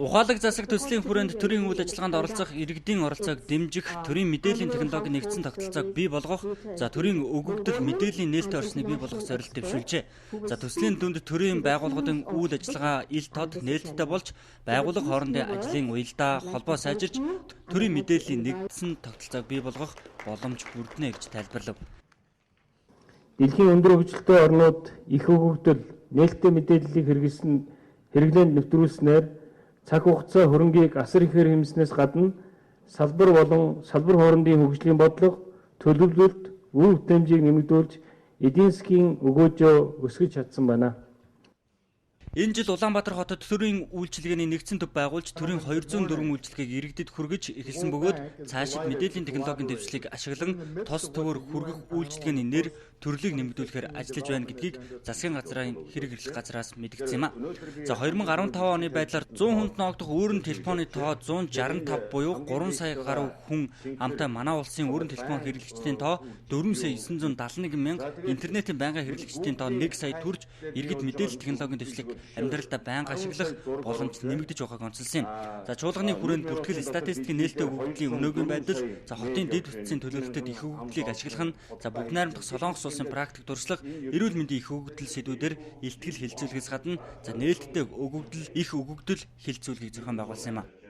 Ухаалаг засаг төслийн хүрээнд төрийн үйл ажиллагаанд оролцох иргэдийн оролцоог дэмжих, төрийн мэдээллийн технологийн нэгдсэн тогтолцоог бий болгох, за төрийн өгөгдөл мэдээллийн нээлттэй орчныг бий болгох зорилт дэвшүүлжээ. За төслийн дүнд төрийн байгууллагуудын үйл ажиллагаа ил тод нээлттэй болж, байгууллага хоорондын ажлын уялдаа холбоо сайжирч, төрийн мэдээллийн нэгдсэн тогтолцоог бий болгох боломж бүрднэ гэж тайлбарлав. Дэлхийн өндөр хөгжилтэй орнууд их өгөгдөл нээлттэй мэдээллийг хэрэглэсэн хэрэглээнд нэвтрүүлснээр цаг хугацаа хөрөнгийг асар ихээр хэмнэснээс гадна салбар болон салбар хоорондын хөгжлийн бодлого, төлөвлөлт, үр бүтээмжийг нэмэгдүүлж эдийн засгийн өгөөжөө өсгөж чадсан байна. Энэ жил Улаанбаатар хотод төрийн үйлчилгээний нэгдсэн төв байгуулж, төрийн 204 үйлчилгээг иргэдэд хүргэж эхэлсэн бөгөөд цаашид мэдээллийн технологийн дэвшлийг ашиглан тос төвөөр хүргэх үйлчилгээний нэр төрлийг нэмэгдүүлэхээр ажиллаж байна гэдгийг засгийн газрын хэрэг эрхлэх газраас мэдгдсэн юм а. За 2015 оны байдлаар 100 хүнд ноогдох өөрийн телефоны тоо 165 буюу 3 сая гаруй хүн амтай манай улсын өөрийн телефон хэрэглэгчдийн тоо 4 сая 971 мянга, интернетийн байнгын хэрэглэгчдийн тоо 1 сая төрж иргэд мэдээлэл технологийн дэвшлийг амьдралдаа байнга ашиглах боломж нэмэгдэж байгааг онцолсон юм. За чуулганы хүрээнд бүртгэл статистикийн нээлттэй өгөгдлийн өнөөгийн байдал, за хотын дэд бүтцийн төлөөлөлтөд их өгөгдлийг ашиглах нь, за бүгд найрамдах Солонгос улсын практик туршлага, эрүүл мэндийн их өгөгдөл сэдвүүдээр илтгэл хэлцүүлэхээс гадна за нээлттэй өгөгдөл, их өгөгдөл хэлцүүлгийг зохион байгуулсан юм а.